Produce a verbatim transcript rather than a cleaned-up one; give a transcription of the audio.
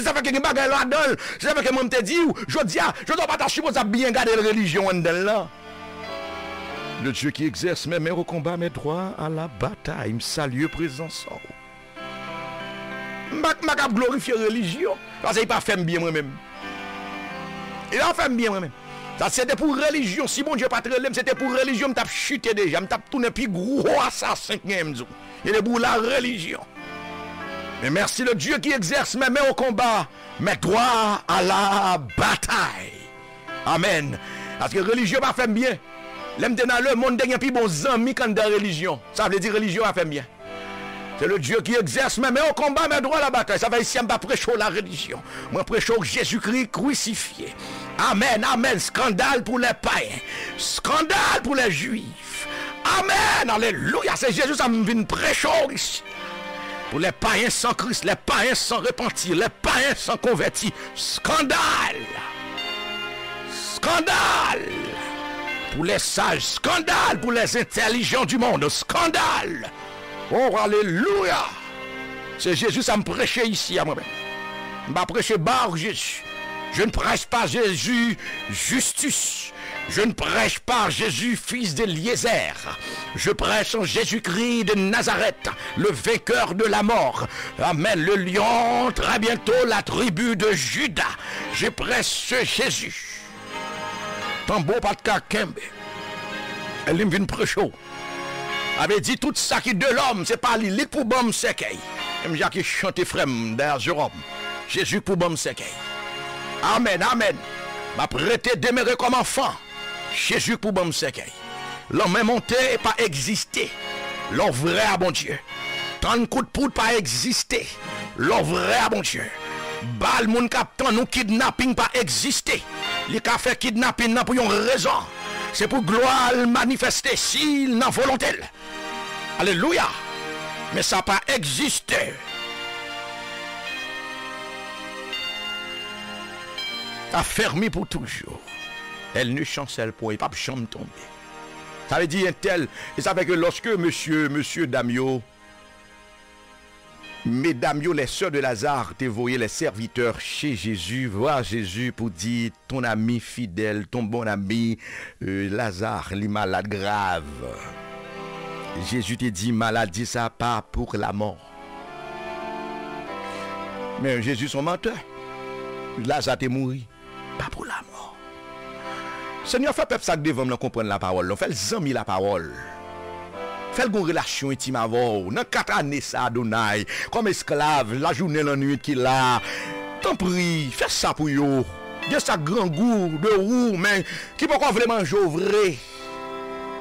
Sa fè ke gen bagay ladan l. Se sa fè ke mwen m te di w, jodi a, jodi a w pa ta sipoze ap byen gade relijyon anndan l lan. Le Dieu qui exerce mes mains au combat, mes droits à la bataille. M salye prezans ou. M pa, m pa kab glorifye relijyon. Paske li pa fè m byen mwen menm. Li pa fè m byen mwen menm. Sa se te pou relijyon. Si Bondye pa t rele m, se te pou relijyon, m t ap chite deja. M t ap tounen pi gwo asasen k genyen, m di w. E depi w la relijyon. Men mèsi le Dieu qui exerce mes mains au combat, mes droits à la bataille. Amèn. Paske relijyon pa fè m byen. Lè m te nan lemonn, te gen pi bon zanmi k anndan relijyon. Sa vle di relijyon pa fè m byen. Se le Dieu qui exerce mes mains au combat, mes droits à la bataille. Sa fè isi a m pa preche w la relijyon. Mwen preche w Jezikri krisifye. Amèn, amèn. Skandal pou lè payen. Skandal pou lè jwif. Amèn, alelouya. Se Jezi sa m vin preche w isi. Pour les païens sans Christ, les païens sans repentir, les païens sans converti. Skandal! Skandal! Pour les sages, skandal! Pour les intelligents du monde, skandal! Oh, alelouya! Se Jezi sa m preche isi a mwen menm. M pa preche Bar Jezi. Je ne prêche pas Jésus Justus. Je ne prêche pas Jésus, fils d'Éliézer. Je prêche en Jésus-Christ de Nazareth, le vainqueur de la mort. Amen. Le lion, très bientôt, la tribu de Juda. Je prêche ce Jésus. Tanbou pa t ka kenbe. E li m vin preche w. Sa vle di tout sa ki de lòm, se pa li, li k pou ban m sèkèy. Menm jan ki chante frè m, Dayaz Jeròm. Jezi k pou ban m sèkèy. Amèn, amèn. M ap rete demere kòm anfan. Jezi k pou ban m sèkèy. Lanmè monte pa egziste. Lè w vrè a Bondye. Tann kout poud pa egziste. Lè w vrè a Bondye. Bal moun k ap tann ou kidnaping pa egziste. Li ka fè kidnaping nan pou yon rezon. Se pou glwa l manifeste si l nan volonte l. Alelouya! Men sa pa egziste. Affermi pour toujours. Elle ne chancelle point, li p ap janm tonbe. Sa vle di entèl, e sa fè ke lòske mesye, mesye dam yo, medam yo, les sœurs de Lazare, te voye les serviteurs chez Jésus, voir Jésus pou di, ton ami fidèle, ton bon ami, euh, Lazare, li malad grav. Jezi te di, maladi sa pa pou lamò. Men Jezi se yon mantè. Laza te mouri. Pa pou lamò. Senyè, fè pèp sa k devan m nan konprann lapawòl lan. Fè l zanmi lapawòl. Fè l gon relasyon entim avè w. Nan kat ane sa, Adonay, kòm esklav, lajounen, lannwit ki la, tanpri, fè sa pou yo. Gen sa k grangou de ou, men ki poko vle manje w vre.